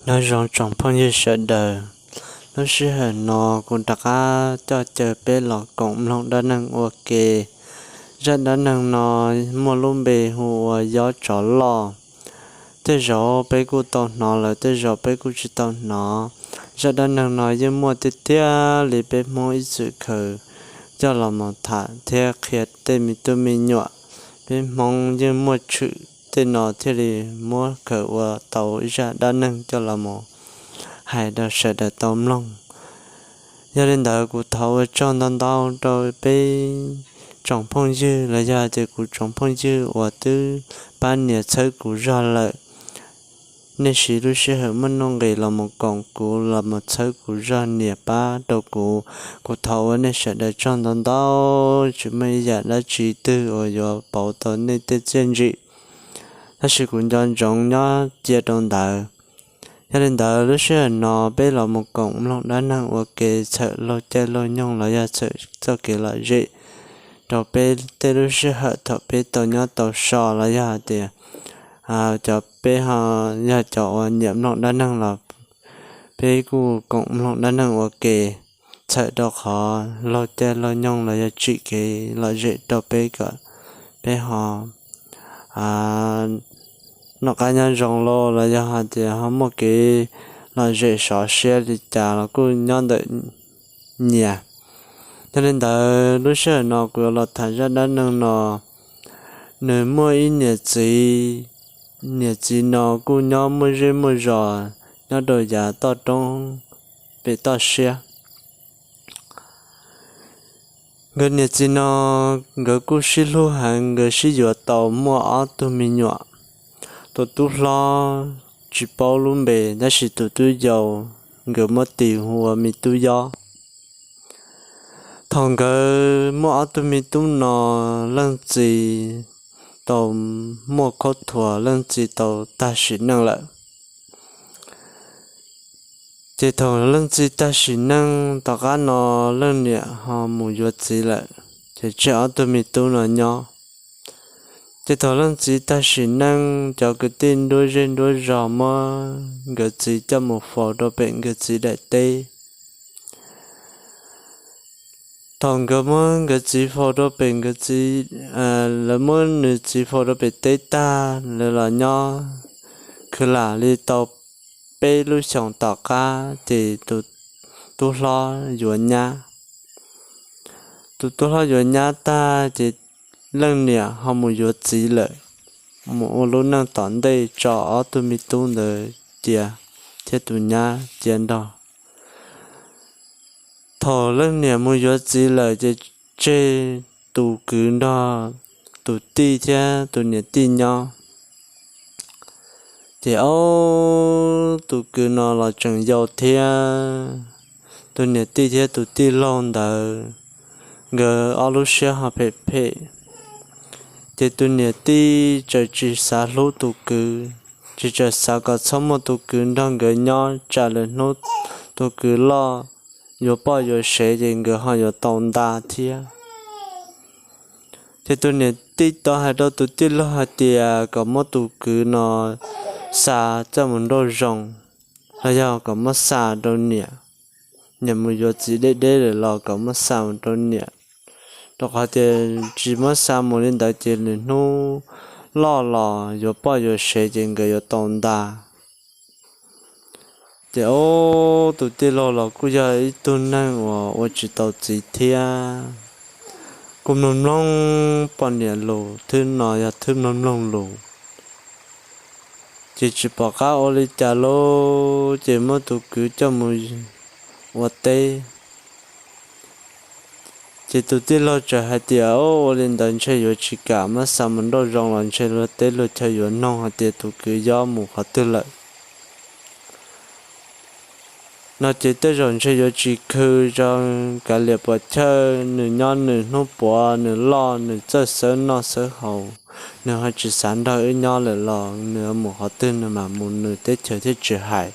Nyob zoo tsoom phooj ywg sawv daws, lub sij hawm no kuv rov qab coj caw peb los koom mloog dab neeg ua ke. Zaj dab neeg no muaj lub npe hu ua Yob Tsov Loj. Tej zaum peb kuj tau hnov lawm, tej zaum peb kuj tsis tau hnov. Zaj dab neeg no yeej muaj tiag tiag li peb Hmoob ib txwm khaws coj los mus tham thiab qhia tej me tub me nyuam. Peb Hmoob yeej muaj tshwm tej no thiaj li muab khaws ua tau ib zaj dab neeg coj los mus hais rau sawv daws tau mloog. Yog li ntawd kuv thov ua tsaug ntau ntau rau peb tsoom phooj ywg los yog tias kuv tsoom phooj ywg uas twb pab nias txhawb kuv zog lawm. Nej siv lub sij hawm muaj nuj nqis los mus koom kuv los mus txhawb kuv zog nias pab rau kuv. Kuv thov ua nej sawv daws tsaug ntau ntau, tsis muaj ib yam dab tsi twg uas yuav pauv tau nej tej txiaj ntsim, tab sis kuv nco ntsoov nyob cia rau ntawd. Yog li ntawd lub sij hawm no peb los mus koom mloog dab neeg ua ke txhawm laug caij laug nyoog los yog txhawm txoj kev lom zem rau peb tej lub sij hawm thaum peb tau nyob tau so los yog hais tias cov peb ho yog cov uas nyiam mloog dab neeg los peb kuj koom mloog dab neeg ua ke txhawm rau qhov laug caij laug nyoog los yog tsim kev lom zem rau peb kom peb ho noj qab nyob zoo los los yog hais tias ho muaj kev lom zem sov siab li cas los kuj nyob ntawm nyias. Yog li ntawd lub sij hawm no kuv yuav los tham zaj dab neeg no, nws muaj ib niam txiv. Niam txiv no kuj nyob muaj zej muaj zos nyob rau yav toj roob pem toj siab. Nkawd niam txiv no nkawd kuj sib hlub heev, nkawd sib yuav tau muaj ob tug me nyuam. Tus tub hlob tsis paub lub npe tab sis tus tub yau nkawd muab tis hu ua me tub Yob. Thaum nkawd muaj ob tug me tub no, leej txiv tau muaj khaub thuas, leej txiv tau tag sim neej lawm. Ces thaum leej txiv tag sim neej tom qab no leej niam ho mus yuav txiv lawm, ces tseg ob tug me tub no nyob. Ces thaum leej txiv tag sim neej cov kwv tij nruab zej nruab zos muab nkawd txiv coj mus faus rau pem nkawd txiv daim teb. Thaum nkawd muab nkawd txiv faus rau pem nkawd txiv, lawv muab nws txiv faus rau pem teb tag lawv los nyob khwv lam li tau peb lub xyoos tom qab ces tus tub hlob yuav nyab. Tus tub hlob yuav nyab tag ces leej niam ho mus yuav txiv lawm, mus ua lub neej tom ntej tso ob tug me tub ntawd cia thiab tus nyab cia nrog. Thaum leej niam mus yuav txiv lawm ces tseg tus kwv nrog tus tij thiab tus niam tij nyob. Ces ob tus kwv no los tseem yau thiab, tus niam tij thiab tus tij laug ntawd nkawd ob lub siab ho phem phem. Ces tus niam tij txawm tsis xav hlub tus kwv, tsis txawm xav kom txhob muaj tus kwv nrog nkawd nyob tsam lwm hnub tus kwv loj yuav poj yuav sev ces nkawd ho yuav tau nta thiab. Ces tus niam tij tau hais rau tus tij laug hais tias kom muab tus kwv no xa coj mus nrauj zoo, los yog kom muab xa rau niam, niam mus yuav txiv deb deb lawm los kom muab xa mus rau niam, rau qhov tias tsis muab xa mus li ntawd ces lwm hnub loj los yuav poj yuav sev ces nkawd yuav tau nta. Ces ob tus tij laug los kuj yog ib tug neeg uas ua tsis tau txiv thiab, kuj mloog mloog poj niam lus, thwb no yog thwb mloog mloog lus, ces tsis pom qab ua li cas lauj, ces muab tus kwv coj mus ua teb. Ces tus tij laug txawm hais tias, Ua li ntawd ntshe yuav tsis kam, muab xa mus nrauj zoo los ntshe luag teb luag chaw yuav noog hais tias tus kwv Yob mus qhov twg lawm no ces tej zaum ntshe yuav tsis khw zoo, kav liam puas chawj, nws nyob nws hnub puav nws loj nws txawj xawb noj xawb haus, nws ho tsis xav nrog wb nyob lawm los nws mus qhov twg nws mam mus nws teb chaws thiaj tsis hais.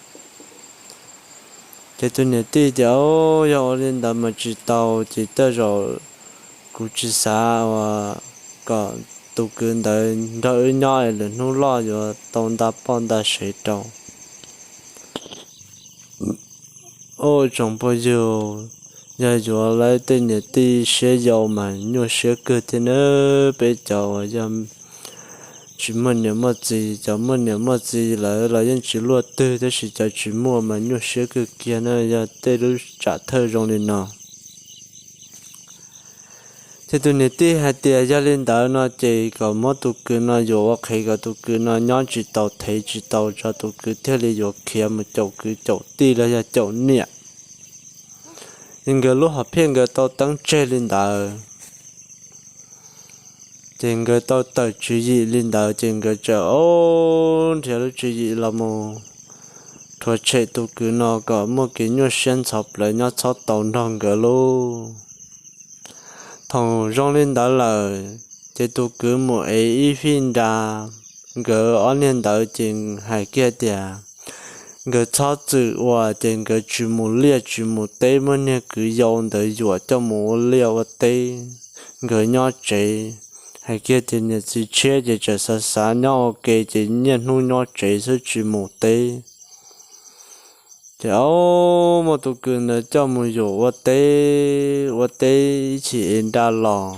Ces tus niam tij tias, Yog ua li ntawd mas tsis tau, ces tej zaum kuv tsis xav ua kom tus kwv ntawd nrog wb nyob es lwm hnub loj yuav tau nta poj nta sev rau. Ua tsoom phooj ywg, yog yuav lawv tej niam tij siab yau mas nyuaj siab kawg thiab nawb. Peb cov uas yog tsis muaj niam muaj txiv, cov muaj niam muaj txiv lawm los yeej tsis luaj twg, tab sis cov tsis muaj mas nyuaj siab kawg kiag na, yog tej lub tsam thawj zoo li no. Ces tus niam tij hais tias yog li ntawd no ces kom muab tus kwv no yuam ua qhev, kom tus kwv no nyob tsis tau, thev tsis tau, tso tus kwv thiaj li yuav khiav mus caum kwv caum tij los yog caum niam. Ces nkawd lub hom phiaj nkawd tau teeb tseg li ntawd, ces nkawd tau tawm tswv yim li ntawd, ces nkawd txawm nrhiav lub tswv yim los mus rhuav tshem tus kwv no kom muaj kev nyuaj siab ntxhov plawv nyob txhob tau nrog nkawd lauj. Thaum zoo li ntawd lawm, ces tus kwv mus ev ib fij nra, nkawd ob niag ntawd ces hais kiag tias nkawd txhob txwm ua, ces nkawd tsis mus liaj tsis mus teb, muab niag kwv yau ntawd yuam coj mus ua liaj ua teb, nkawd nyob tsev. Hais kiag tias niam txiv tshiab ces txawm xav xav nyob ua ke, ces niaj hnub nyob tsev xwb tsis mus teb. Ces muab tus kwv ntawd coj mus yuam ua teb, ua teb ib chim ev nra los,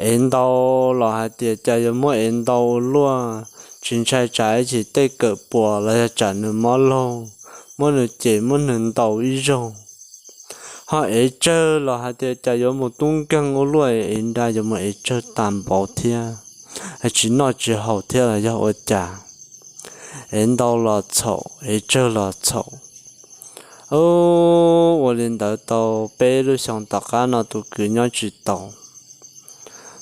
ev ntau los hais tias cas yuav muab ev ntau ua luaj, tsis ntshai tsam ib chim tej kawm puas los yog tsam nws mob laug, muab nws cem muab nws ntaus ib zaug. Ho ev tsawg los hais tias cas yuav mus tub nkeeg ua luaj, ev nra yuav mus ev tsawg tas npaum thiab, tsis noj tsis haus thiab los yog ua cas. Ev ntau los txhaum, ev tsawg los txhaum. Ua li ntawd tau peb lub xyoos tom qab no tus kwv nyob tsis tau.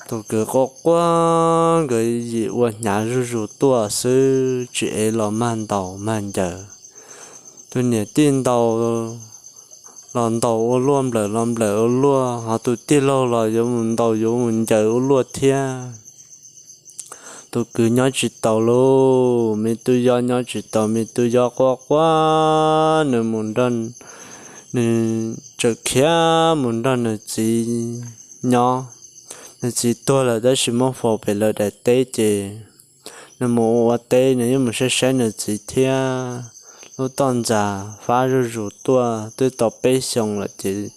Tus kwv quaj quaj, nkawd yim ua hnyav zuj zus tuaj xwb, tsis ev los mag ntaus mag ncaws. Tus niam tij ntaus los ntaus ua luaj, nplawm los nplawm ua luaj, ho tus tij laug los yuav mus ntaus yuav mus ncaws ua luaj thiab. Tus kwv nyob tsis tau lauj, me tub yob nyob tsis tau, me tub yob quaj quaj, nws mus nrog, nws txawm khiav mus nrog nws txiv nyob. Nws txiv tuag lawm tab sis muab faus pem lawv daim teb ces nws mus ua teb, nws yeej mus saib saib nws txiv thiab. Lub toj ntxas fab zuj zus tuaj twb tau peb xyoos lawm ces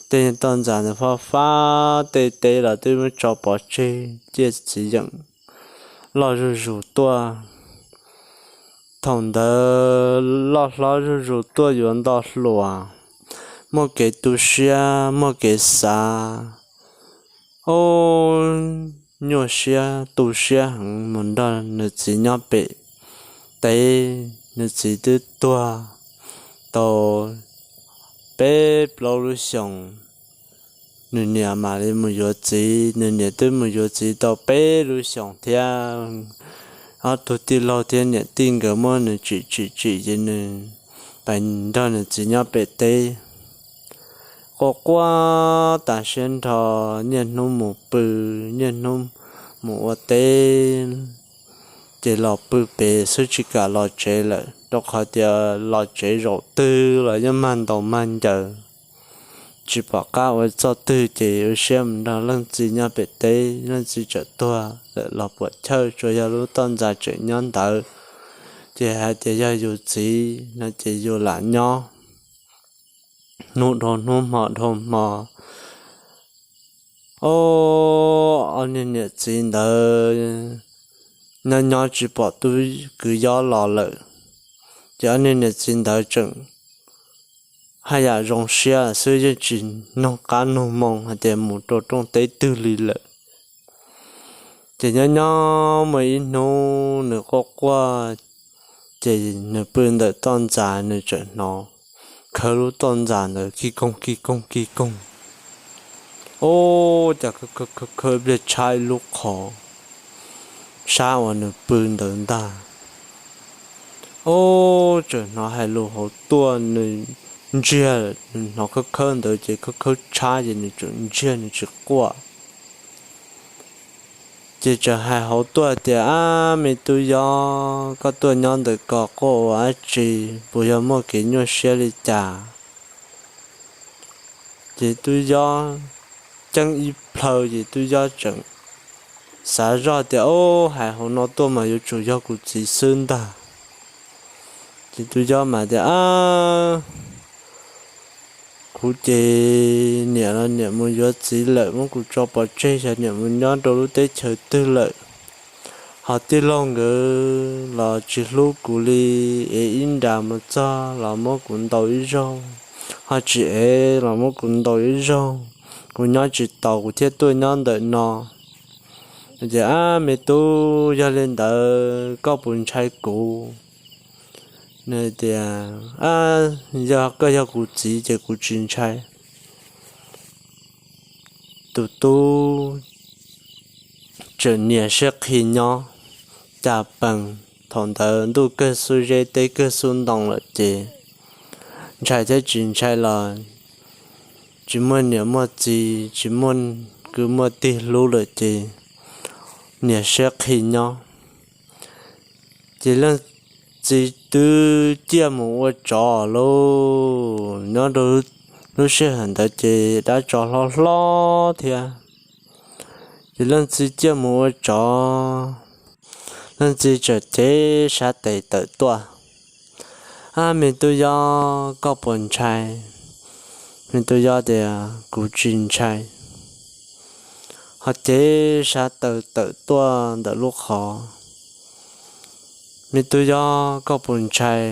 tej toj ntxas ntawd fab fab, tej teb los twb muab tso pov tseg, ciaj txiv yeem loj zuj zus tuaj. Thaum ntawd loj hlob zuj zus tuaj yuav nto hluas, muaj kev tu siab muaj kev xav, ub, nyuaj siab tu siab heev mus nrog nws txiv nyob pem teb. Nws txiv twb tuag tau peb plaub lub xyoos, nws niam mam li mus yuav txiv, nws niam twb mus yuav txiv tau peb lub xyoos thiab. Ob tug tij laug thiab niam tij nkawd muab nws tsim tsim tsim ces nws pais nrog nws txiv nyob pem teb. Quaj quaj tas siab nrho, niaj hnub mus pw, niaj hnub mus ua teb, ces los pw pem xwb tsis kam los tsev lawm, rau qhov tias los tsev zaum twg los yeej mag ntaus mag ncaws, tsis pom qab ua txoj twg ces ua siab mus nrog leej txiv nyob pem teb. Leej txiv txawm tuag lawm los puam chawj, tsuas yog lub toj ntxas tseem nyob ntawd, ces hais tias yog yus txiv no ces yus lam nyob hnub dhau hnub hmo dhau hmo. Ob niag niam txiv ntawd nyob nyob tsis pom tub kwv yob los lawm, ces ob niag niam txiv ntawd tseem haj yam zoo siab xwb, yeej tsis nug qab nug moo hais tias mus rau rooj teb twg li lawm. Ces nyob nyob muaj ib hnub nws quaj quaj, ces nws pw ntawm toj ntxas nws txawm hnov khawb lub toj ntxas ntawd kig koog kig koog kig koog. Ub, cas khawb khawb khawb ib pliag tshab ib lub qhov sab uas nws pw ntawd ntag. Ub, txawm hnov hais lus hauv tuaj, nws ntsiag, nws hnov khawb khawb ntawd ces khawb khawb tshab ces nws txawm ntsiag nws tsis quaj. Ces txawm hais hauv tuaj tias, Ab, me tub yob, koj tuaj nyob ntawm ko quaj ua dab tsi? Puas yog muaj kev nyuaj siab li cas? Ces tub yob ceeb ib plhaw ces tub yob tseem xav zoj tias, Ub, hais hauv no tuaj mas yuav tsum yog kuv txiv xwb ntag. Ces tub yob mas tias, Ab, Kuv ces niam los niam mus yuav txiv lawm, muab kuv tso pov tseg, xyov niam mus nyob rau lub teb chaws twg lawm. Ho tij laug nkawd los tsis hlub kuv li, ev ib nra mus txog los muab kuv ntaus ib zaug, ho tsis ev los muab kuv ntaus ib zaug. Kuv nyob tsis taus kuv thiaj tuaj nyob ntawm no. Ces, Ab me tub, yog li ntawd koj puas ntshai kuv? Nws tias, Ab, yog koj yog kuv txiv ces kuv tsis ntshai. Tus tub tseem nias siab qhi nyob. Cas pees thaum ntawd ntuj kawg xub zeb teb kawg xub ntoo lawm ces ntshai thiab tsis ntshai los tsis muaj niam muaj txiv, tsis muaj kwv muaj tij hlub lawm ces nias siab qhi nyob. Ces leej txiv twb ciaj mus ua tsov lauj. Nyob rau lub sij hawm ntawd ces dab tsov hlob hlob thiab. Ces leej txiv ciaj mus ua tsov, leej txiv txawm cev sab tes tawm tuaj. Ab, me tub yob, koj puas ntshai? Me tub yob tias, Kuv tsis ntshai. Ho cev sab taw tawm tuaj ntawm lub qhov. Me tub yob, koj puas ntshai?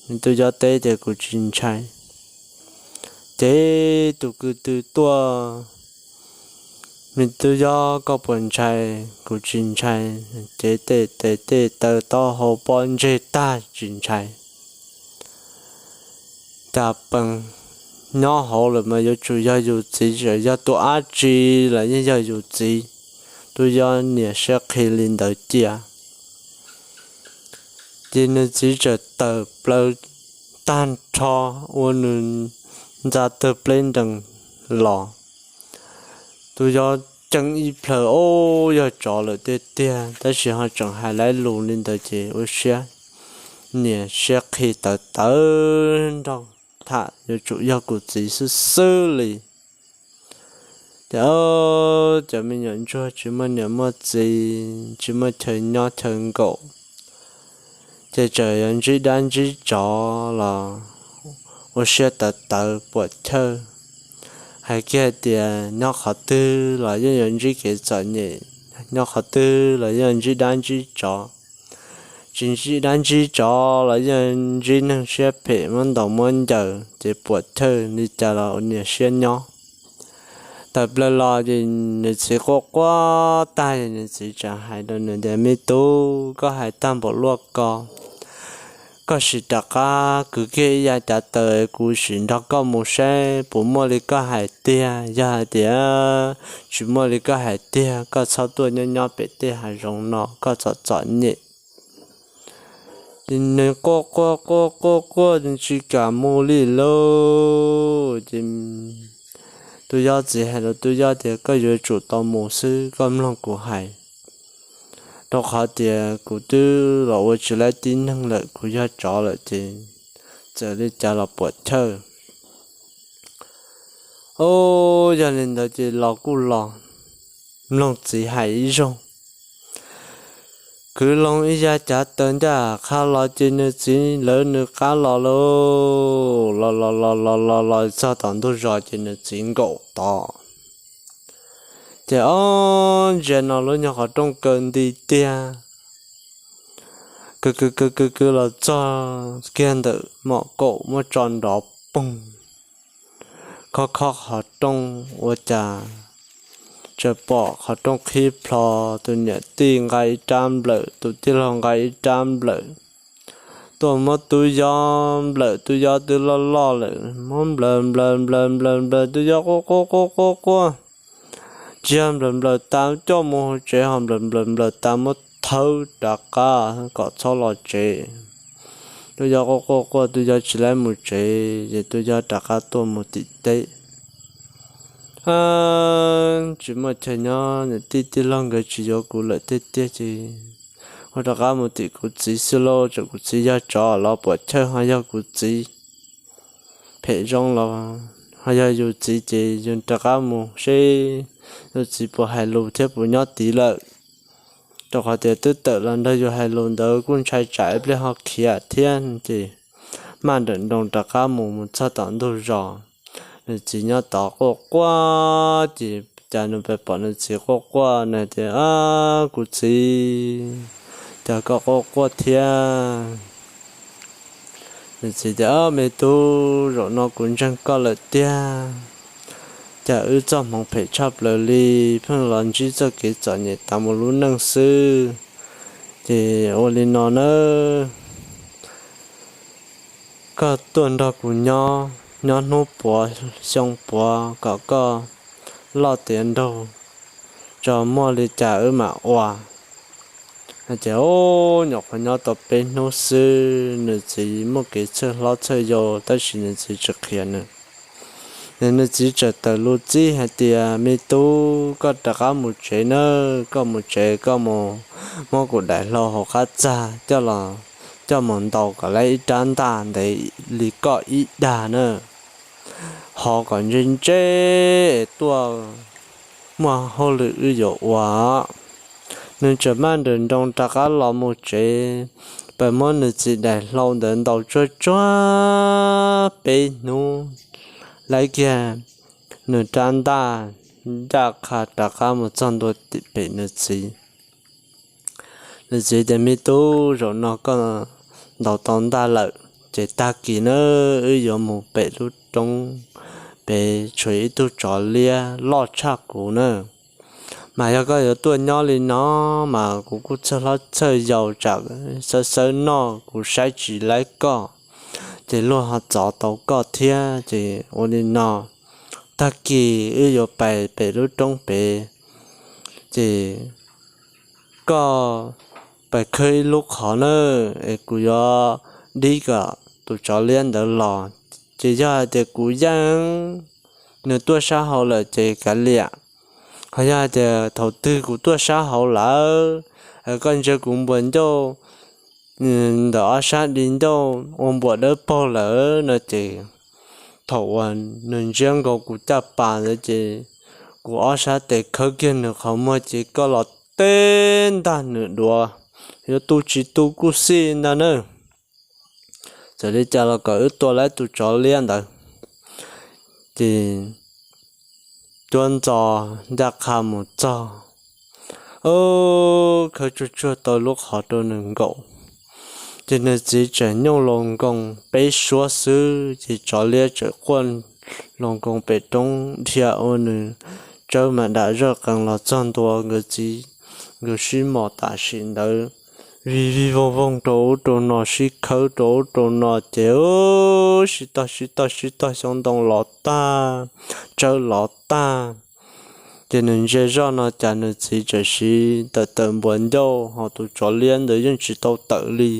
Me tub yob teb tias, Kuv tsis ntshai. Cev tus kwv tw tuaj. Me tub yob, koj puas ntshai? Kuv tsis ntshai. Cev tej tes tej taw taub hau pob ntseg tag tsis ntshai. Cas pees nyob hauv lawm mas yuav tsum yog yus txiv, txawm yog tus dab tsi los yeej yog yus txiv. Tus yob nias siab qhi li ntawd cia, ces nws txiv txawm tawm plaws tag nrho ua nws ntxa tawg pleb nrees los. Tus yob ceeb ib plhaw, Ob, yog tsov lawm tiag tiag, tab sis ho tseem hais laib lus li ntawd ces ua siab nias siab qhi tawv tawv nrog tham, Yuav tsum yog kuv txiv xwb xwb li. Ces cov me nyuam ntsuag tsis muaj niam muaj txiv, tsis muaj chaw nyob chaw nkaum, ces txawm yuav ntsib dab ntsib tsov los ua siab tawv tawv puam chawj. Hais kiag hais tias nyob qhov twg los yeej yuav ntsib kev txom nyem, nyob qhov twg los yeej yuav ntsib dab ntsib tsov. Tsis ntsib dab ntsib tsov los yeej ntsib neeg siab phem muab ntaus muab ncaws, ces puam chawj li cas los ua niam siab nyob. Tawm plaws los ces nws txiv quaj quaj tag, nws txiv txawm hais rau nws tias, Me tub, koj hais tag npaum luaj ko, koj sim rov qab kwv kiag ib yav cav taws kuv sim nrog koj mus saib puas muaj li koj hais tiag. Yog hais tias tsis muaj li koj hais tiag, koj txhob tuaj nyob nyob pem tej hav zoov no, koj txom txom nyem. Ces nws quaj quaj quaj quaj quaj tsis kam mus li lauj. Ces tus yob txiv hais rau tus yob tias, Koj yuav tsum tau mus xwb, koj mloog kuv hais, rau qhov tias kuv twb los ua tsis laib tib neeg lawm, kuv yog tsov lawm ces txawm li cas los puam chawj. Ob, yog li ntawd ces los kuj los, mloog txiv hais ib zaug. Kwv loo ib yav cav taws ncaj qha los ces nws txiv lawv nws qab los lauj. Los los los los los los txog tom ntug zos ces nws txiv nkaum tod. Ces ob, ntsia no lub nyuag qhov rooj kaw nti tiag, kwv kwv kwv kwv kwv los txog kiag ntawm mom kaum muab tso nrov poog, khob khob qhov rooj ua cas txawm pom qhov rooj qhib plho, tus niam tij nqa ib rab nplawm, tus tij laug nqa ib rab nplawm, tuaj muab tub yob nplawm, tub yob twb loj loj lawm, muab nplawm nplawm nplawm nplawm nplawm, tub yob quaj quaj quaj quaj quaj, tsis yog nplawm nplawm tas coj mus hauv tsev, ho nplawm nplawm nplawm tas muab thawb rov qab kom txhob los tsev. Tub yob quaj quaj quaj, tub yob tsis laib mus tsev, ces tub yob rov qab tuaj mus tim teb. Tsis muaj chaw nyob, niam tij tij laug nkawd tsis yuav kuv lawm tiag tiag ces ua rov qab mus tim kuv txiv xwb lauj, txawm kuv txiv yog tsov los puam chawj, ho yog kuv txiv phem zoo los ho yog yus txiv ces yus rov qab mus seb yus txiv puas hais lus thiab puas nyob tid lawm. Rau qhov tias twb tawm los nrog yus hais lus ntawd kuj ntshai tsam ib pliag ho khiav thiab ces maj nrawm nroos rov qab mus, mus txog tom ntug zos. nws txiv nyob tod quaj quaj ces cas nws pom nws txiv quaj quaj nws tias, Ab, kuv txiv, cas koj quaj quaj thiab? Nws txiv tias, Me tub, zaum no kuv ntseeg koj lawm tiag. Cas wb txoj hmoov phem tshaj plaws li, pheej los ntsib txoj kev txom nyem tas mus lub neej xwb. Ces ua li no nawb, koj tuaj nrog kuv nyob, nyob hnub puav xyoo puav kom koj loj tiav nraug tso, muaj li cas wb mam ua. Ces nyuam qhuav nyob tau peb hnub xwb, nws txiv muaj kev txhawj hlob txhawj yau tab sis nws txiv tsis qhia nws. Nws txiv txawm tawm lus txib hais tias, Me tub, koj rov qab mus tsev nawb, koj mus tsev koj mus muab kuv daim hlau hauv qab txag coj los, coj mus ntaus kom lawv ib rab ntaj ntev li koj ib dag na. Hov kom ntse ntse es tuaj muaj hauj lwm wb yuav ua. Nws txawm maj nrawm nroos rov qab los mus tsev, pab muab nws txiv daim hlau ntawd ntaus tsuag tsuag peb hnub, lawv kiag nws rab ntaj ncaj qha rov qab mus txog ntua pem nws txiv. Nws txiv tias, Me tub, zaum no koj ntaus tau ntaj lawm ces tag kis na wb yuav mus pem lub roob pem tshuav ib tug tsov liab loj tshaj kuv na. Mas yog koj yuav tuaj nyob li no mas kuv kuj txhawj hlob txhawj yau tsam xawb xawb noj kuv saib tsis laib koj, ces luag ho txov tau koj thiab. Ces ua li no, tag kis wb yuav pais pem lub roob pem, ces koj pais khawb ib lub qhov na, es kuv yuav dib kom tus tsov liab ntawd los. Ces yog hais tias kuv yeej nws tuaj sab hauv lawm ces kav liam. Ho yog hais tias thaum twg kuv tuaj sab hauv lawm, koj ntsia kuv npuas ncauj ntawm ob sab di ncauj ua npuas dawb paug lawm no ces thaum uas nws ntsiab nkaus kuv caj pas ntawd ces kuv ob sab tes khawb kiag nws qhov muag ces koj los teb ntag nws duav, yuav tu tsis tu kuj xij ntag na. Txawm li cas los kom wb tua laib tus tsov liab ntawd. Ces cuab ntxov ncaj qha mus txog, khawb tsuag tsuag tau lub qhov rau nws nkaum, ces nws txiv tseem nyooj laus nkoos peb suab xwb ces tsov liab tseem quaj laus nkoos pem roob dhia ua nws tsawb mas dam zaj qees los txog ntua nkawd txiv, nkawd sib mos tam sim ntawd vij vij voog voog rau ub rau no, sib khawb rau ub rau no ces sib tog sib tog sib tog xyoob ntoo los tag, tsawb los tag. Ces nws ntsia zoj no cas nws txiv tseem siv tawm tawm npuas ncauj ho tus tsov liab ntawd yeej tsis tau tawm li.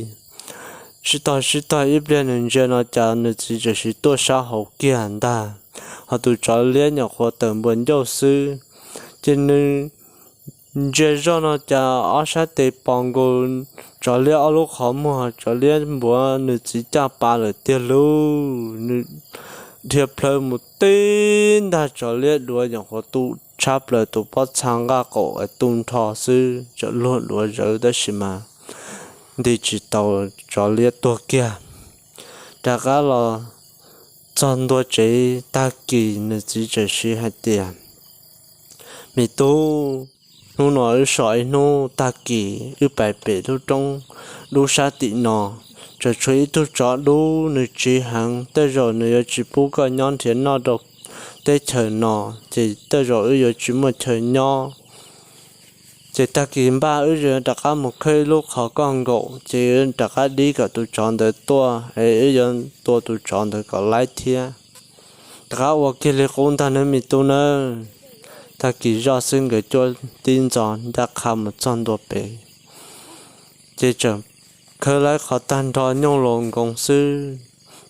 Sib tog sib tog ib pliag nws ntsia no cas nws txiv tseem siv tuaj sab hauv kiag ntag, ho tus tsov liab nyuam qhuav tawm npuas ncauj xwb. Ces nws ntsia zoj no cas ob sab tes pos nkaus tsov liab ob lub qhov muag, tsov liab npuav nws txiv caj pas lawm tiag lauj. Nws dhia plhaw mus teb ntag, tsov liab duav nyuam qhuav tu tshab plaws tus pob txha nqaj qaum tu nrho xwb, tsam luag duav zawv tab sis mas nti tsis tau tsov liab tuag kiag. Rov qab los txog ntua tsev tag kis nws txiv tseem siv hais tias, Me tub, hnub no wb so ib hnub tag kis wb pais pem lub roob dub sab tim no, tseem tshuav ib tug tsov dub nws tsiv heev, tej zaum nws yuav tsis pub koj nyob nrhiav noj rau teb chaws no, ces tej zaum wb yuav tsis muaj chaw nyob. Ces tag kis npaj wb yuav rov qab mus khawb ib lub qhov koj nkaum, ces wb rov qab dib kom tus tsov ntawd tuaj es wb yuav tua tus tsov ntawd kom laib thiab. Rov qab ua kiag li qub ntag nawb me tub nawb. Tag kis zoj xwb nkawd cuab tib ntxov ncaj qha mus txog ntua pem, ces tseem khawb laib qhov tag nrho nyooj laus nkoos xwb,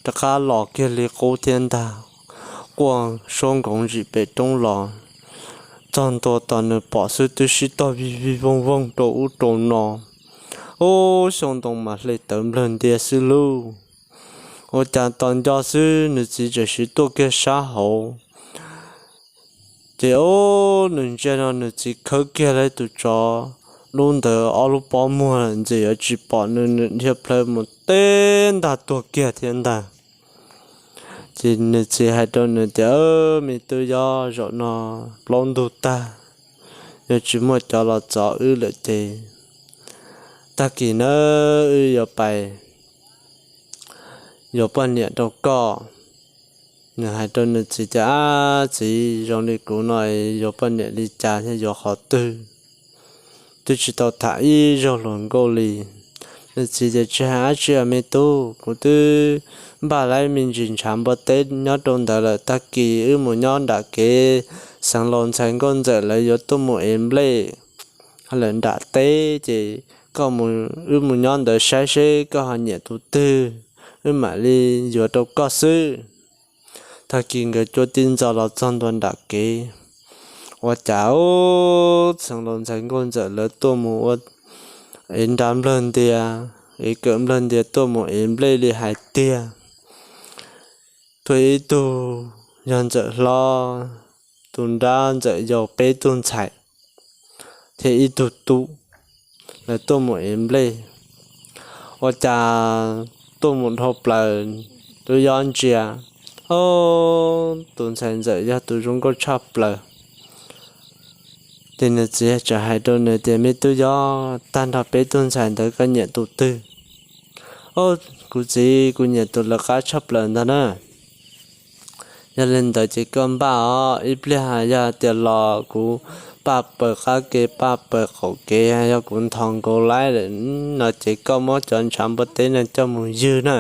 rov qab los kiag li qub thiab ntag. Quaj suab nkoos zim pem roob los, txog ntua tos nws pom xwb twb sib tog vij vij voog voog rau ub rau no. Ub, xyoo ntoo mas hle tawv nplawg ntia xwb lauj. Ua cas tos nco xwb nws txiv tseem siv tuaj kiag sab hauv. Ces ub, nws ntsia no nws txiv khawb kiag lawm tus tsov dub ntawd ob lub pob muag ntxim yuav tsis pom nws, nws dhia plhaw mus teb ntag tuag kiag thiab ntag. Ces nws txiv hais rau nws tias, Me tub yob, zaum no plaub ntug tag, yuav tsis muaj cov los txov wb lawm ces tag kis nawb wb yuav pais yuav poj niam rau koj. Nws hais rau nws txiv tias, Ab txiv, zoo li kuv no yuav poj niam li cas thiab yuav qhov twg? Twb tsis tau tham ib zaug hluas nkauj li. Nws txiv tias, Tsis hais dab tsi os me tub, kuv twb npaj lawm me ntsis ntshav npua teb nyob rau ntawd lawm, tag kis wb mus nyob nram kev, xeev laus ntxhais nkauj ntxawm lawv yuav tuaj mus ev nplej lawm nram teb, ces koj, wb mus nyob ntawd saib seb koj ho nyiam tus twg, wb mam li yuav rau koj xwb. Tag kis nkawd cuab tib ntxov los txog ntua nram kev, ua cas ub, xeev laus ntxhais nkauj ntxawm lawv tuaj mus ua ev nra nplawg ntias, ev kawm nplawg ntias tuaj mus ev nplej li hais tiag. Tuaj ib tug yog ntxawm hlob, tus nrab ntxawm yau, peb tug ntxhais thiab ib tug tub, lawv tuaj mus ev nplej. Ua cas tuaj mus dhau plaws, tub yob ntsia, ob, tus ntxhais ntxawm yog tus zoo nkauj tshaj plaws. Ces nws txiv txawm hais rau nws tias, Me tub yob, tag nrho peb tug ntxhais ntawd koj nyiam tus twg? Ob, kuv txiv, kuv nyiam tus lawv qab tshaj plaws ntag na. Yog li ntawd ces koj npaj os, ib pliag yog tias los kuv paj paws qab kev paj paws qaum kev, yog kuv nthos nkaus laib lawm no ces koj muab cov ntshav npua teb no coj mus ywg na,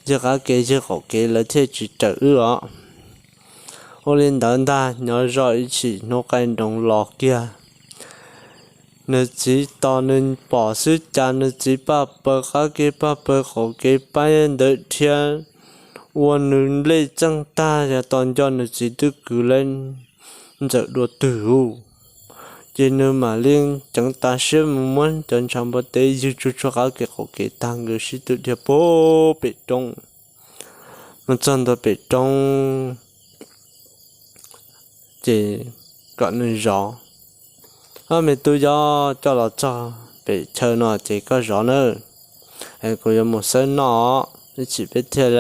ywg qab kev ywg qaum kev lawv thiaj tsis raws wb os. Ua li ntawd ntag, nyob zoj ib chim hnub qaij nroos los kiag, nws txiv tos nws pom xwb cas nws txiv paj paws qab kev paj paws qaum kev pab ntawd dhia ua nws nplej txeej tag, yog tos nco nws txiv twb kwv lawv ntxawm dua twg ub. Ces nws mam li ceev tas siab mus muab cov ntshav npua teb ywg tsuag tsuag qab kev qaum kev tag, nkawd sib tw dhia puag pem roob. Mus txog ntua pem roob ces kom nws zov. Ob, me tub yob, coj los txog pem chaw no ces koj zov nawb, kuv yuav mus xawb noj, ib chim peb thiaj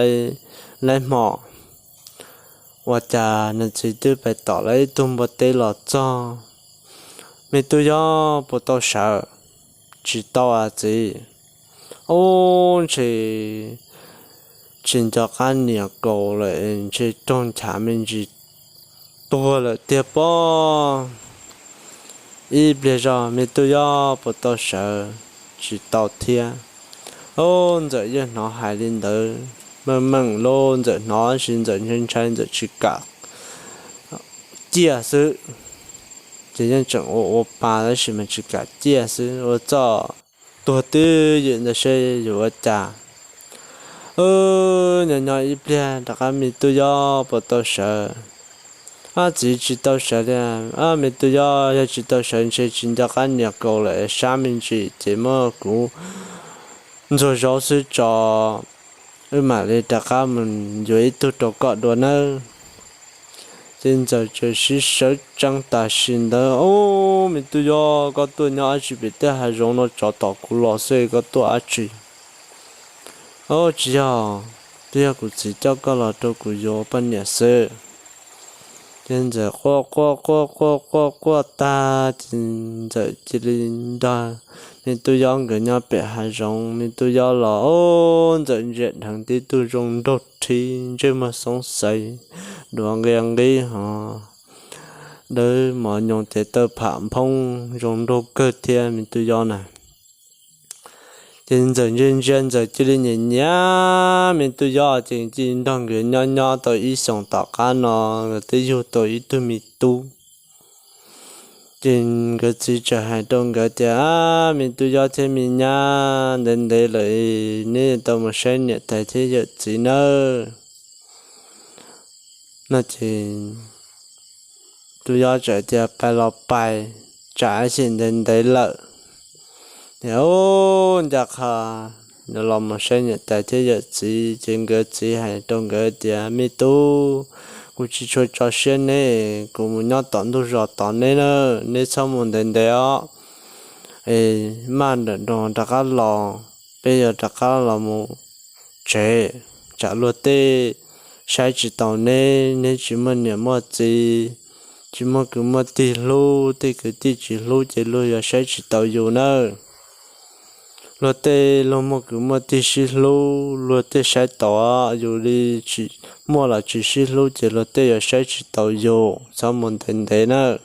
laib hmo. Ua cas nws txiv twb pais tom lawv ib tug npua teb los txog. Me tub yob, puas tau sawv? Tsis tau a txiv. Ub, ntshe tsis nco qab nias kaus lawm, ntshe raug nchav me ntsis tuag lawm tiag pob. Ib pliag zog, me tub yob, puas tau sawv? Tsis tau thiab. Ub, ntxawm yeej hnov hais li ntawd meej meej lauj, ntxawm hnov tab sis ntxawm ntshai ntshai ntxawm tsis kam ciaj xwb. Ces yeej tseem ua ua pa tab sis mas tsis kam ciaj xwb, ua txuj tuag twb ywm ntawd seb yuav ua cas. Nyob nyob ib pliag rov qab, me tub yob, puas tau sawv? Ab txiv, tsis tau sawv li. Ab me tub yob, yog tsis tau sawv ntshe tsis nco qab nias kaus lawm, sab me ntsis ces muab kuv ntxuag zaub xwb tso, wb mam li rov qab mus yuav ib tug rau koj dua nawb. Ces ntxawm txawm sib sawv tsees tam sim ntawd, Ub, me tub yob, koj tuaj nyob dab tsi pem tej hav zoov no, tsov tom kuv los xwb, koj tuaj dab tsi? Ub, tsis yog, twb yog kuv txiv coj koj los rau kuv yuav poj niam xwb. Ces ntxawm quaj quaj quaj quaj quaj quaj tag ces ntxawm cia li nrog me tub yob nkawd nyob pem hav zoov. Me tub yob los, ub, ntxawm ntsia dheev tib tug zoo nraug rhib, ntsej muag xoob xaiv, duav nqia nqib hos, dawb mos nyoos ces tawj pham nphoob, zoo nraug kawg thiab me tub yob na. Ces ntxawm ntsia ntsia ntxawm cia li nyiam nyiam me tub yob, ces cia li nrog nkawd nyob nyob tau ib xyoos tom qab no nkawd twb yug tau ib tug me tub. Ces nkawd txiv txawm hais rau nkawd tias, Ab, me tub yob thiab me nyab, ntev ntev lawm neb tau mus saib niam tais thiab yawm txiv nawb. No ces tub yob txawm tias, Pais los pais, tsam ib chim ntev ntev lawm. Ces ub, ncaj qha los mus saib niam tais thiab yawm txiv, ces nkawd txiv hais rau nkawd tias, Me tub, kuv tsis tshua tso siab neb, kuv mus nyob tom ntug zos tos neb na, neb txhob mus ntev ntev os. Es maj nrawm nroos rov qab los, peb yuav rov qab los mus tsev, tsam luag tej saib tsis taus neb, neb tsis muaj niam muaj txiv, tsis muaj kwv muaj tij hlub, tej kwv tij tsis hlub ces luag yuav saib tsis taus yus nawb. Luag tej luag muaj kwv muaj tij sib hlub, luag tej saib taus, yus li tsis muaj los tsis sib hlub ces luag tej yuav saib tsis taus yus, txhob mus ntev ntev nawb.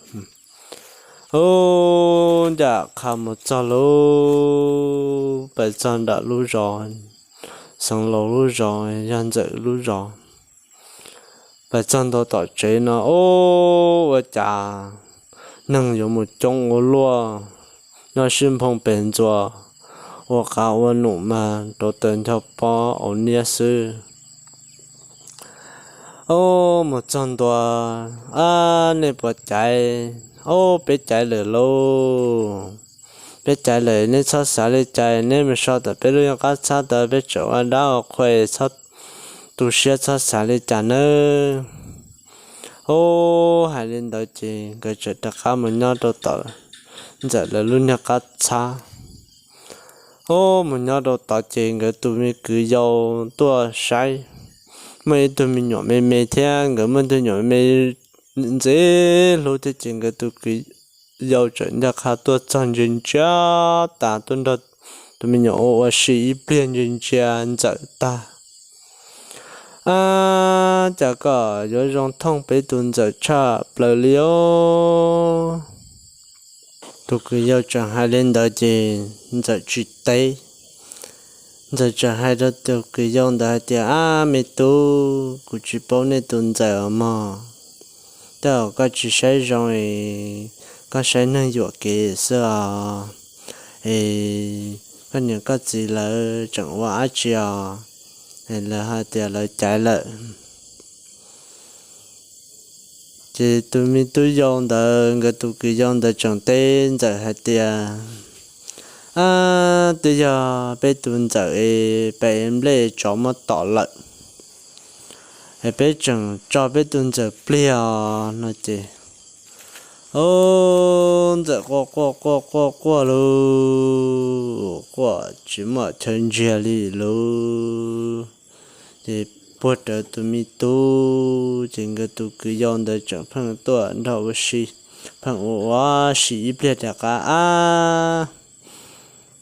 Ub, ncaj qha mus txog lub, pais txog nram lub zos, xeev laus lub zos, yog Ntxawm lub zos. Pais txog ntua tom tsev no, ub, ua cas neeg yuav mus coob ua luaj, nyob sib nphoo pes ntxuas, ua qav ua num mas rauv taws ncho pob au niab xwb. Ub, mus txog ntua, ab, nej puas caiv? Ub, peb caiv lawm lauj. Peb caiv lawm, neb txhob xav li cas, neb mus so tom peb lub nyuag qab txhab tod, peb tseem ua dab ua qhua, txhob tu siab, txhob xav li cas nawb. Ub, hais li ntawd ces nkawd txawm rov qab mus nyob rau tom Ntxawm lawv lub nyuag qab txhab. Ub, mus nyob rau tod ces nkawd tus me kwv yau tuaj saib, muaj ib tug me nyuam me me thiab, nkawd muaj ib tug nyuam me me ntxim hlub thiab ces nkawd tus kwv yau txawm ncaj qha tuaj txog ntsia ntsia tas, tuaj nrog tus me nyuam ua ua si ib pliag ntsia ntsia Ntxawm tag. Ab, cas koj yuav zoo thooj peb tus Ntxawm tshaj plaws li os? Tus kwv yau tseem hais li ntawd ces Ntxawm tsis teb. Ntxawm tseem hais rau tus kwv yau ntawd hais tias, ab, me tub, kuv tsis paub nej tus Ntxawm os mog. Tej zaum koj tsis saib zoo es koj saib neeg yuam kev xwb os. Es koj niam koj txiv lawv tseem ua dab tsi os? Es lawv hais tias lawv caiv lawm. Ces tus me tub yau ntawd, nkawd tus kwv yau ntawd tseem teb Ntxawm hais tias, ab, twb yog peb tus Ntxawm es pem nplej tsov muab tom lawm, es peb tseem tso peb tus Ntxawm plig os no ces, ub, Ntxawm quaj quaj quaj quaj quaj lauj, quaj tsis muaj chaw ntsiag li lauj. Ces puag rawv tus me tub, ces nkawd tus kwv yau ntawd tseem pheej tuaj nrog ua si, pheej ua ua si ib pliag rov qab, ab,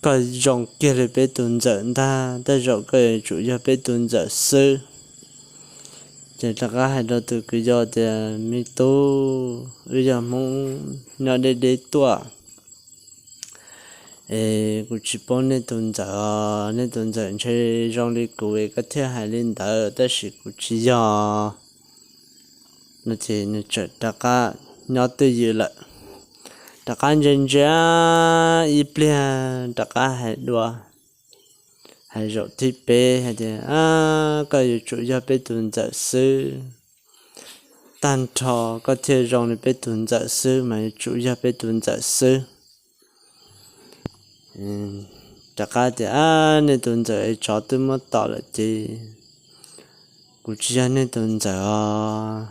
koj zoo kiag li peb tus Ntxawm ntag, tej zaum koj yuav tsum yog peb tus Ntxawm xwb. Ces rov qab hais rau tus kwv yau tias, me tub, wb yog Hmoob nyob deb deb tuaj, es kuv tsis paub nej tus Ntxawm os, nej tus Ntxawm ntshe zoo li kuv es koj thiaj hais li ntawd, tab sis kuv tsis yog. No ces nws txawm rov qab nyob twj ywm lawm. Rov qab ntsia ntsia ib pliag rov qab hais dua, hais zaum thib peb hais tias, ab, koj yuav tsum yog peb tus Ntxawm xwb. Tag nrho koj thiaj zoo li peb tus Ntxawm xwb mas yuav tsum yog peb tus Ntxawm xwb. Rov qab tias, ab, nej tus Ntxawm es tsov twb muab tom lawm ces kuv tsis yog nej tus Ntxawm os,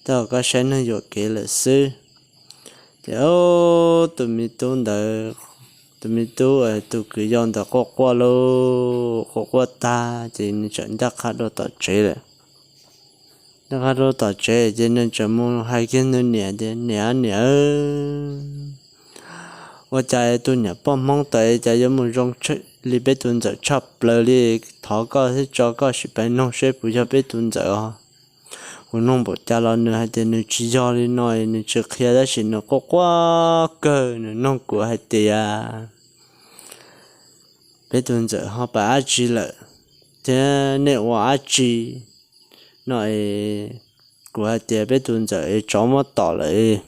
tej zaum koj saib neeg yuam kev lawm xwb. Ces tus me tub ntawd, tus me tub, tus kwv yau ntawd quaj quaj lauj, quaj quaj tag ces nws txawm ncaj qha rau tom tsev lawm. Ncaj qha rau tom tsev ces nws txawm mus hais kiag nws niam tias, niam, niam, ua cas tus niam poj Hmoob tawm cas yuav mus zoo li peb tus Ntxawm tshaj plaws li, thov koj thiab tso koj sim pais noog seb puas yog peb tus Ntxawm os. Kuv noog npaum cas los nws hais tias nws tsis yog li no, nws tsis qhia tab sis nws quaj quaj kawg, nws noog kuv hais tias, peb tus Ntxawm ho pais dab tsi lawm thiab nej ua dab tsi no es, kuv hais tias peb tus Ntxawm es tsov muab tom lawm,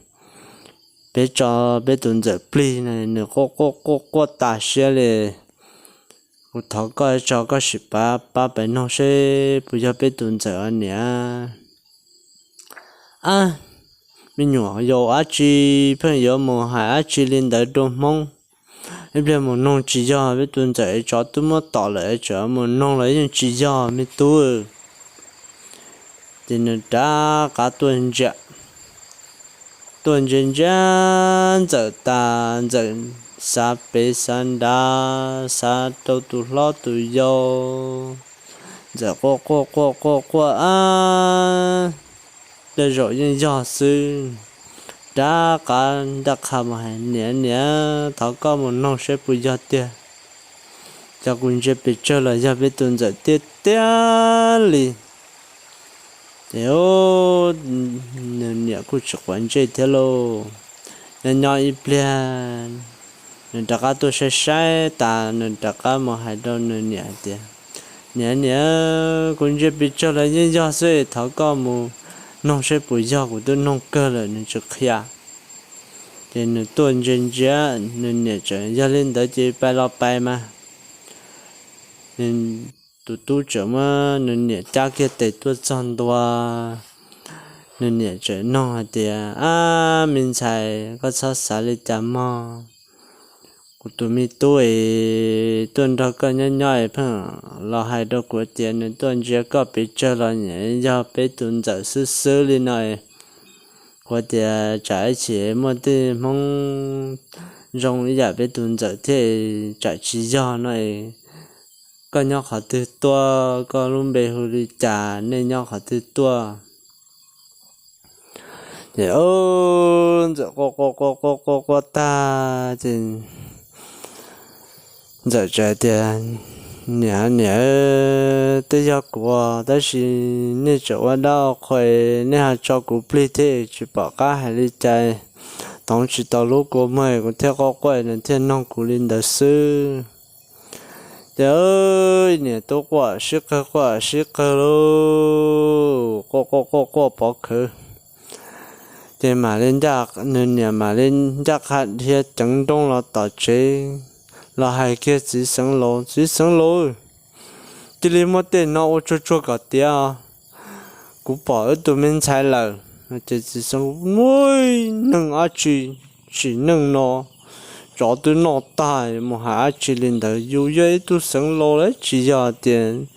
peb tso peb tus Ntxawm plig no, nws quaj quaj quaj quaj tas siab li. Kuv thov koj tso koj sim pab pab pais noog seb puas yog peb tus Ntxawm os niam. Ab, me nyuam yaus dab tsi pheej yuav mus hais dab tsi li ntawd rau Hmoob. Ib pliag mus noog tsis yog peb tus Ntxawm es tsov twb muab tom lawm es tseem mus noog los yeej tsis yog me tub. Ces nws rov qab tuaj ntsia, tuaj ntsia ntsia Ntxawm tas, Ntxawm xav pem xav nrad, xav rau tus hlob tus yau, Ntxawm quaj quaj quaj quaj quaj, ab, tej zaum yeej yog xwb. Rov qab ncaj qha mus hais, Niam, niam, thov koj mus noog saib puas yog tiag. Cov kuv ntsia pes tsawg los yog peb tus Ntxawm tiag tiag li. Ces nws niam kuj tsis quav ntsej thiab lauj. Nyob nyob ib pliag, nws rov qab tuaj saib saib tas, nws rov qab mus hais rau nws niam hais tias, Niam, niam, kuv ntsia pes tsawg los yeej yog xwb, thov koj mus noog saib puas yog, kuv twb noog kawg lawm nws tsis qhia. Ces nws tuaj ntsia ntsia, nws niam tseem, Yog li ntawd ces pais los pais mas. Tus tub tseem muab nws niam cab kiag tes tuaj txog ntua. Nws niam tseem noog hais tias, Ab, me ntxhais, koj txhob xav li cas mog. Kuv tus me tub es tuaj nrog koj nyob nyob es pheej los hais rau kuv tias nws tuaj ntsia koj pes tsawg los nyiam yog peb tus Ntxawm xwb xwb li no. Kuv tias tsam ib chim muaj tej Hmoob zoo ib yam peb tus Ntxawm thiab tsam tsis yog no es, koj nyob qhov twg tuaj, koj lub npe hu li cas, nej nyob qhov twg tuaj? Ces Ntxawm quaj quaj quaj quaj quaj quaj tag ces Ntxawm txawm tias, Niam, niam, twb yog kuv, tab sis nej tseem ua dab ua qhua, nej ho tso kuv plig thiab tsis pom qab hais li cas. Toov tsis tau lub kua muag, kuv thiaj quaj quaj nws thiaj noog kuv li ntawd xwb. Ces niam tub quaj sib qawg quaj sib qawg lauj, quaj quaj quaj quaj pov khawv. Ces mam li, nws niam mam li ncaj qha dhia ceev nrooj los tom tsev, los hais kiag txiv xeev laus, Txiv xeev laus, cia li muab tej no ua tsuag tsuag kom tiav, kuv pom wb tus me ntxhais lawm. Ces txiv xeev laus, Ua neeg dab tsi, sim neej no tsov twb noj tag, mus hais dab tsi li ntawd, yus yog ib tug xeev laus lawm, tsis yog tias,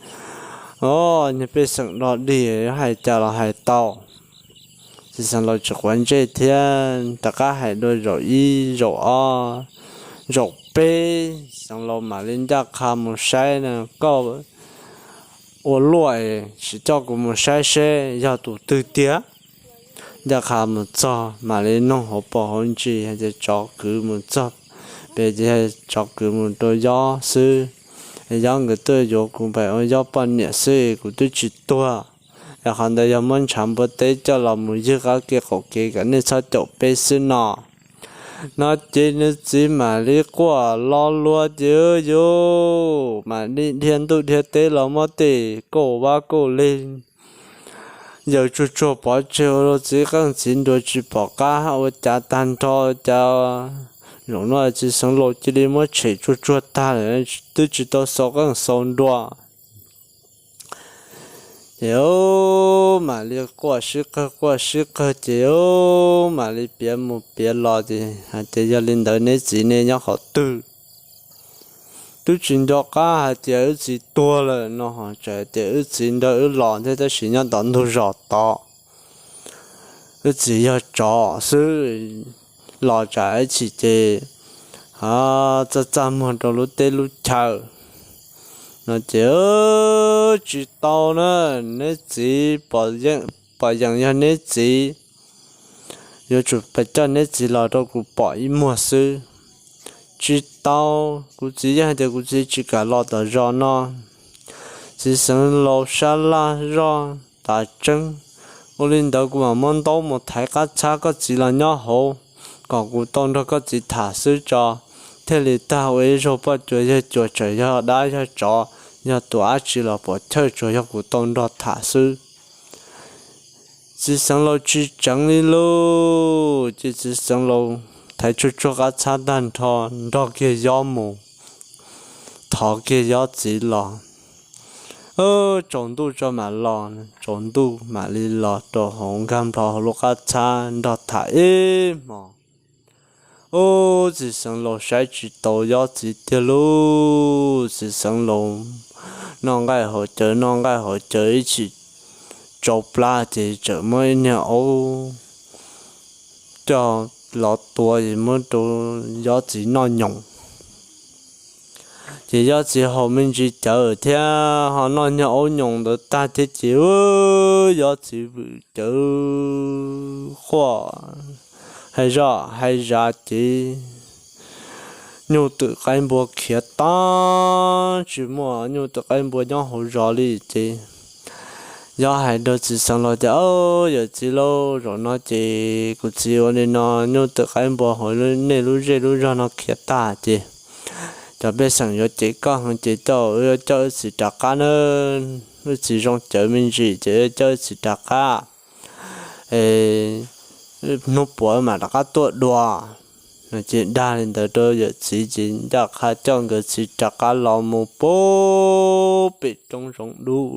o, niag pej xeem dog dig, hais cas los hais tau. Txiv xeev laus tsis quav ntsej thiab, rov qab hais dua zaum ib zaum ob zaum peb, xeev laus mam li ncaj qha mus saib na, Koj ua luaj es tsis coj kuv mus saib seb yog tus twg tiag? Ncaj qha mus txog mam li noog hauv paus hauv ntsis hais tias, Tsov kwv mus txog pem ces tsov kwv mus rau Yob xwb. Yob nkawd tuaj yuav kuv pem ua Yob poj niam xwb, kuv twb tsis tuag. Es qhov ntawd yog muab ntshav npua teb coj los mus ywg qab kev qaum kev kom nej txhob caum peb xwb no. No ces nws txiv mam li quaj lo lua ces yus mam li dhia ntuj dhia teb los muab tej kauj vab kauj leg yaws tsuag tsuag pov tseg ua rau txiv qeej txiv nruas tsis pom qab ua cas tag nrho. Cas zaum no txiv xeev laus cia li muab tshem tsuag tsuag tag lawm, twb tsis tau xaus qeej xaus nruas. Ces mam li quaj sib qawg quaj sib qawg ces mam li piav mus piav los ces hais tias, Yog li ntawd neb txiv nej nyob qhov twg? Twb tsis nco qab hais tias wb txiv tuag lawm no ho tseem hais tias wb txiv nrog wb los thiab tab sis nyob tom ntug zos tod. Wb txiv yog tsov xwb, los tsam ib chim ces txaj txaj muag rau lub teb lub chaw. No ces tsis tau na, neb txiv pom yeem yog neb txiv, yuav tsum pab coj neb txiv los rau kuv pom ib muag xwb. Tsis tau, kuv txiv yeej hais tias kuv txiv tsis kam los tom zos no. Txiv xeev laus sab laj zoj tas tseeb. Ua li ntawd kuv mam muab ntaub mus thaiv qab txhab koj txiv los nyob hauv, kom kuv tau nrog koj txiv tham xwb tso, thiaj li tag ua ib zaug poj cuas yawg cuas, txawm yog dab yog tsov, yog tus dab tsi los puas chawj, tsuas yog kuv tau nrog tham xwb. Txiv xeev laus tsis tseev li lauj, ces txiv xeev laus thaiv tsuag tsuag qab txhab tag nrho, nrog kiag Yob mus, thov kiag Yob txiv los. Tsaus ntuj tso mam los, tsaus ntuj mam li los rau hauv nkag nplho hauv lub qab txhab nrog tham ib hmos. Ub, txiv xeev laus saib tsis tau Yob txiv tiag lauj. Txiv xeev laus noj nqaij haus cawv noj nqaij haus cawv ib chim tsau plab ces txawm muab ib niag aub coj los tua es muab rau Yob txiv noj nyoos. Ces Yob txiv haus me ntsis cawv thiab ho noj nyuag aub nyoos ntawd tag thiab ces Yob txiv vwm cawv quaj hais zoj hais zas ces nyuj twm qaib npua khiav tag, tsis muaj nyuj twm qaib npua nyob hauv zos li ces Yob hais rau txiv xeev laus tias, Yawm txiv lauj, zaum no ces kuv txiv ua li no, nyuj twm qaib npua hauv nej lub zej lub zog no khiav tag ces cov pej xeem yuav cem koj heev ces coj, coj wb txiv rov qab na, wb txiv zoo cawv me ntsis ces coj wb txiv rov qab, hnub puav mam rov qab tuaj dua. Ces dag li ntawd rau yawm txiv ces ncaj qha coj nkawd txiv rov qab los mus puag pem roob zoov dub.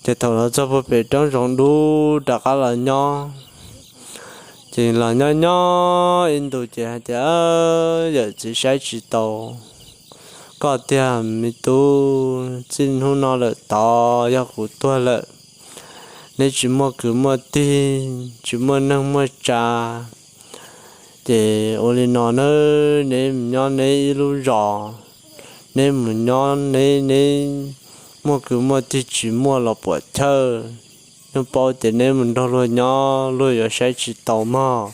Ces thaum los txog puag pem roob zoov dub rov qab los nyob, ces los nyob nyob ib ntus ces hais tias, Yawm txiv, saib tsis taus koj tiag me tub, txij hnub no lawm tod yog kuv tuag lawm, neb tsis muaj kwv muaj tij, tsis muaj neej muaj tsa, ces ua li no na, neb mus nyob neb ib lub zos, neb mus nyob neb, neb muaj kwv muaj tij tsis muaj los puam chawj, yeej paub tias neb mus nrog luag nyob luag yuav saib tsis taus mog.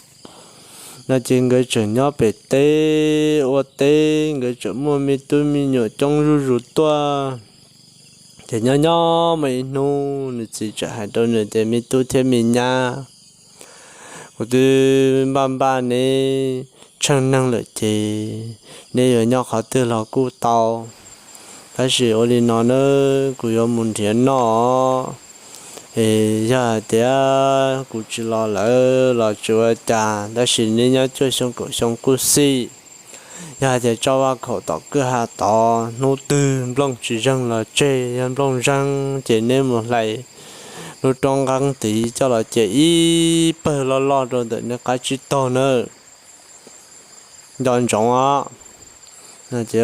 No ces nkawd tseem nyob pem teb ua teb, nkawd tseem muaj me tub me nyuam coob zuj zus tuaj. Ces nyob nyob muaj ib hnub nws txiv txawm hais rau nws tias, Me tub thiab me nyab, kuv twb npaj npaj neb tsheej neeg lawm ces neb yuav nyob qhov twg los kuj tau, tab sis ua li no na, kuv yuav mus nrhiav noj, es yog hais tias kuv tsis los lawm los tsis ua cas, tab sis neb nyob cuaj xyoo kaum xyoo kuj xij. Yog hais tias tsob vaj khaum tom kwj ha tod hnub twg nplooj tsis zeeg los tseg, yog nplooj zeeg ces neb mus hlais lub roob nqeeb tid coj los cia ib pawg loj loj rau ntawm neb qab tsib taug nawb, nco ntsoov os. No ces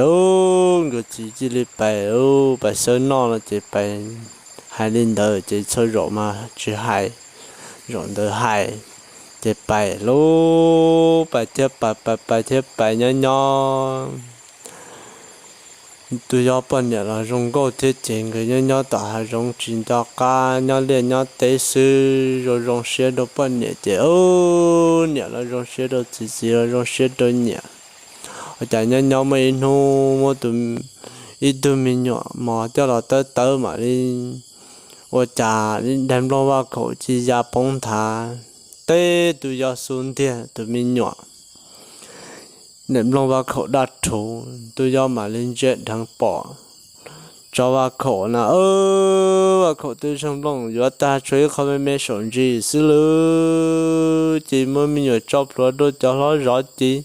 nkawd txiv cia li pais, pais xawb noj no ces pais hais li ntawd ces txhua zaum mas tsis hais, zaum ntawd hais, ces pais lub pais thiab pais, pais pais thiab pais nyob nyob. Tus Yob poj niam los zoo nkauj thiab ces nkawd nyob nyob tom hav zoov tsis nco qab nyob liaj nyob teb xwb, zoo zoo siab rau poj niam ces niam los zoo siab rau txiv, txiv los zoo siab rau niam. Ua cas nyob nyob muaj ib hnub muab ib tug me nyuam mos coj los tawb tawb mam li ua cas daim nplooj vaj khaum cia ya poob nthav, teb tus Yob xub ntiag tus me nyuam, daim nplooj vaj khaum daj rhuv, tus Yob mam li ntsia dheev pom tsob vaj khaum na, vaj khaum twb zeeg nplooj yuav tag tshuav ib qho me me saum ntsis xwb lawm. Ces muab me nyuam tso plhuav rau cov hlob zov ces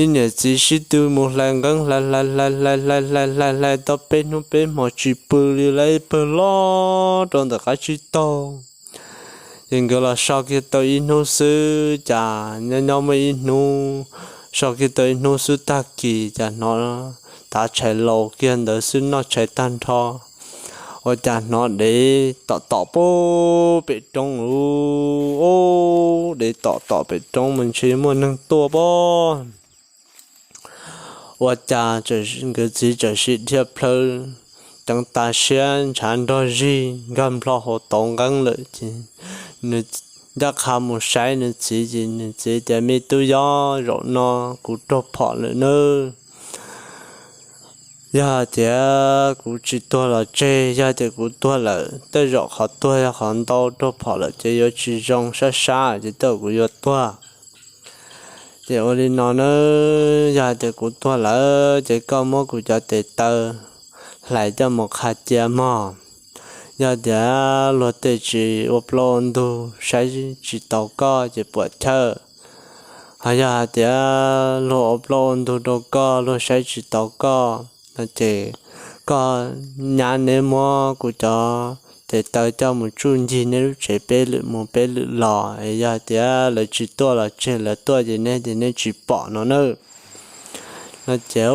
ib niam txiv sib tw mus hlais nqeeb, hlais hlais hlais hlais hlais hlais hlais hlais tau peb hnub peb hmo tsis pw li, lawv ib pawg loj rau ntawm qab tsib taug. Ces nkawd los so kiag tau ib hnub xwb, cas nyob nyob muaj ib hnub so kiag tau ib hnub xwb tag kis cas hnov tav tshais laus kiag ntawd xwb noj tshais tag nrho, ua cas hnov dev tom tom puag pem roob, dev tom tom pem roob mas ntshe muaj neeg tuaj pob. Ua cas nkawd txiv txawm sim dhia plhaw, ceev tas siab ntshav nrog zig nkag nplho hauv tauv nqeeb lawm ces nws ncaj qha mus saib nws txiv ces nws txiv tias, Me tub Yob, zaum no kuv raug phom lawm nawb. Yog hais tias kuv tsis tuag los tseg, yog tias kuv tuag lawm tej zaum qhov tuag yog qhov ntau, raug phom lawm ces yuav tsis zoo, sab sab ces tej zaum kuv yuav tuag. Ces ua li no na, yog hais tias kuv tuag lawm ces koj muab kuv cov tes taw hlais coj mus qha cia mog. Yog tias luag tej tsis ua plaub ua ntug saib tsis taus koj ces puam chawj, ho yog hais tias luag ua plaub ua ntug rau koj luag saib tsis taus koj no ces koj nyab neb muab kuv cov tes taw coj mus tsuj ncig neb lub tsev peb lwm mus peb lwm los, yog hais tias lawv tsis tuaj los tseg, lawv tuaj ces neb ces neb tsis pom no na. No ces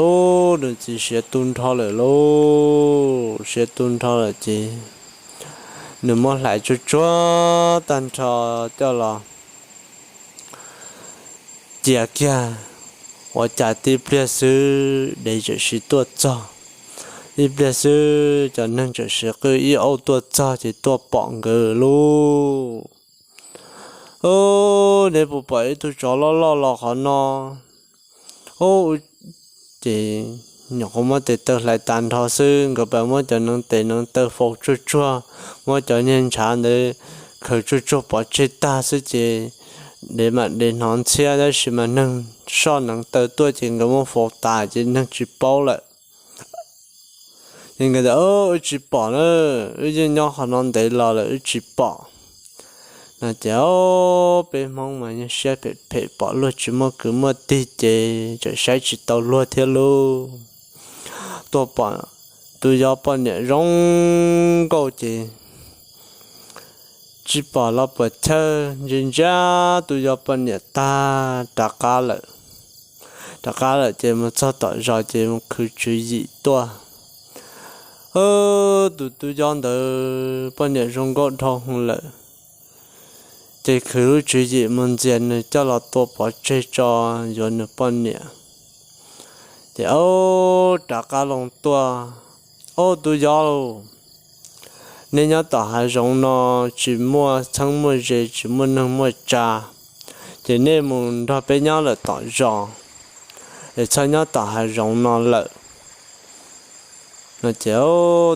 nws txiv siav tu nrho lawm lauj, siav tu nrho lawm ces nws muab hlais tsuag tsuag tag nrho coj los cia kiag Ua cas tib pliag xwb dev txawm sis tuaj txog, ib pliag xwb cov neeg txawm sis qw ib auj tuaj txog ces tuaj pom nkawd lauj. Ub, neb puas pom ib tug tsov loj loj los qhov no? Ub, ces nyuam qhuav muab tes taw hlais tas nrho xwb, nkawd pas muab cov neev tes neev taw faus tsuag tsuag, muab cov niag ntshav ntawd khaws tsuag tsuag pov tseg tag xwb ces dev mam de hnov ntxhiab, tab sis mas neeg soj neev taw tuaj ces nkawd muab faus tas ces neeg tsis paub lawm. Ces nkawd tias, Wb tsis pom na, wb yeej nyob qhov no ntev los lawm wb tsis pom. No ces, Ob, peb Hmoob mas yeej siab phem phem, pom luag tsis muaj kwv muaj tij ces txawm saib tsis tau luag thiab lauj. Tuaj pom tus yog poj niam zoo nkauj ces tsis pom los puas chawj, ntsia ntsia tus yog poj niam tag rov qab lawm. Rov qab lawm ces mus txog tom zos ces mus khwv tswv yim tuaj. Tus tus yog ntawd poj niam zoo nkauj dhau hwv lawm, ces khwv lub tswv yim mus ntxias nws coj los tua pov tseg tso yuav nws poj niam. Ces ob, rov qab loo tuaj, Ob, tus yog lauj, nej nyob tom hav zoov no tsis muaj txheeb muaj ze, tsis muaj neeg muaj tsa, ces nej mus nrog peb nyob lawm tom zos, es txhob nyob tom hav zoov no lawm. No ces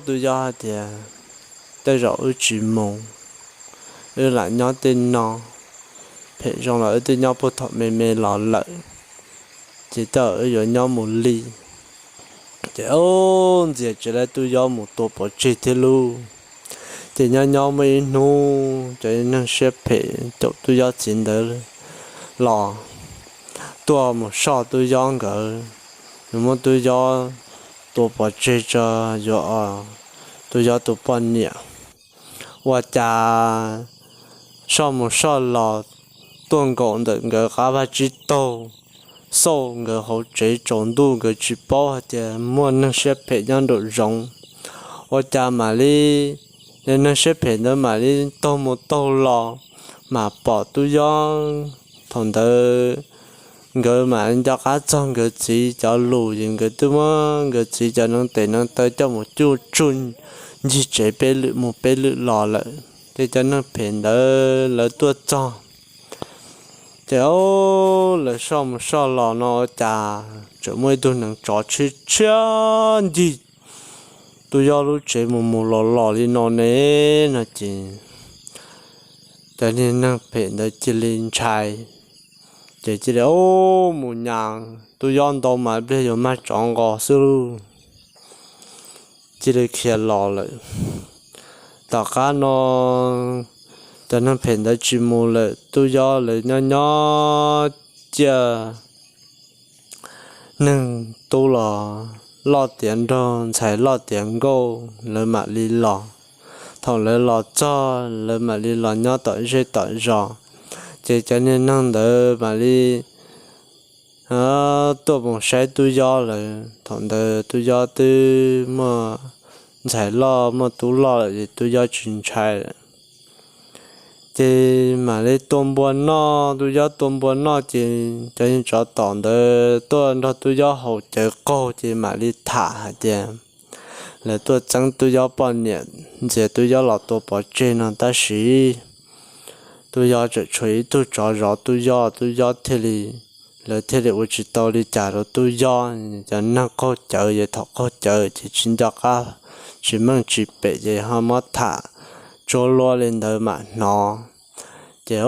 tus yog hais tias, Tej zaum wb tsis mus, wb lam nyob tej no, phem zoo los wb twb nyob puag thaum me me los lawm, ces tej zaum wb yuav nyob mus li. Ces ob, ntxias tsis lawv tus yog mus tua pov tseg thiab lauj. Ces nyob nyob muaj ib hnub cov neeg siab phem caum tus yog txiv ntawd los tuaj mus soj tus yog nkawd, nws muab tus yog tua pov tseg tso yuav tus yog tus poj niam. Ua cas soj mus soj los tuaj nkaum ntawm nkawd qab vaj tsib taug, xauj nkawd hauv tsev tsaus ntuj, nkawd tsis paub hais tias muaj neeg siab phem nyob nraum zoov. Ua cas mam li, neeg siab phem ntawd mam li taug mus taug los, mam pom tus yog. Thaum ntawd nkawd mam nco qab txog nkawd txiv cov lus, ces nkawd twb muab nkawd txiv cov neev tes neev taw coj mus cuj tsuj ncig tsev peb lwm mus peb lwm los lawm. Ces cov neeg phem ntawd lawv tuaj txog, ces ob, lawv soj mus soj los no ua cas tseem muaj ib tug neev tsov tshiab tshiab ncig tus yog lub tsev mus mus los los li no ne. No ces cov niag neeg phem ntawd cia li ntshai, ces cia li mus nyas tus yog ntau mas pliag yuav mag tsov nqos xwb lauj. Cia li khiav los lawm. Tom qab no cov neeg phem ntawd tsis mus lawm, tus yog lawv nyob nyob ciaj neeg tub los loj tiav nraug, ntxhais loj tiav nkauj, lawv mam li los. Thaum lawv los txog lawv mam li los nyob tom zej tom zos, ces cov niag neeg ntawd mam li tuaj mus saib tub yob lawm. Thaum ntawd tub yob twb muaj ntxhais loj muaj tub loj lawm ces tub yob tsis ntshai lawm. Ces mam li tua npua noj, tub yob tua npua noj ces cov niag tsov tom ntawd tuaj nrog tub yob haus cawv qaug ces mam li tham hais tias lawv tuaj txeeb tub yob poj niam, ntxias tub yob los tua pov tseg no tab sis tub yob tseem tshuav ib tug tsov zov tub yob, tub yob thiaj li, lawv thiaj li ua tsis tau li cas rau tub yob. Cov neeg qaug cawv ces thaum qaug cawv ces tsis nco qab tsis meej tsis pem ces ho muab tham tsuab luab li ntawd mam hnov. Ces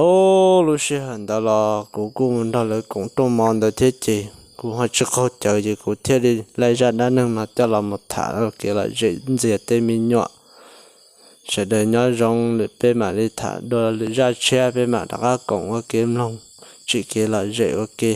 lub sij hawm ntawd los kuv kuj mus nrog lawv koom rooj mov ntawd thiab ces kuv ho tsis qaug cawv ces kuv thiaj li laij zaj dab neeg no coj los mus tham ua kev lom zem ntxias tej me nyuam. Sawv daws nyob zoo lawm peb mam li tham dua lwm zaj tshiab, peb mam rov qab koom ua kev mloog tsim kev lom zem ua ke.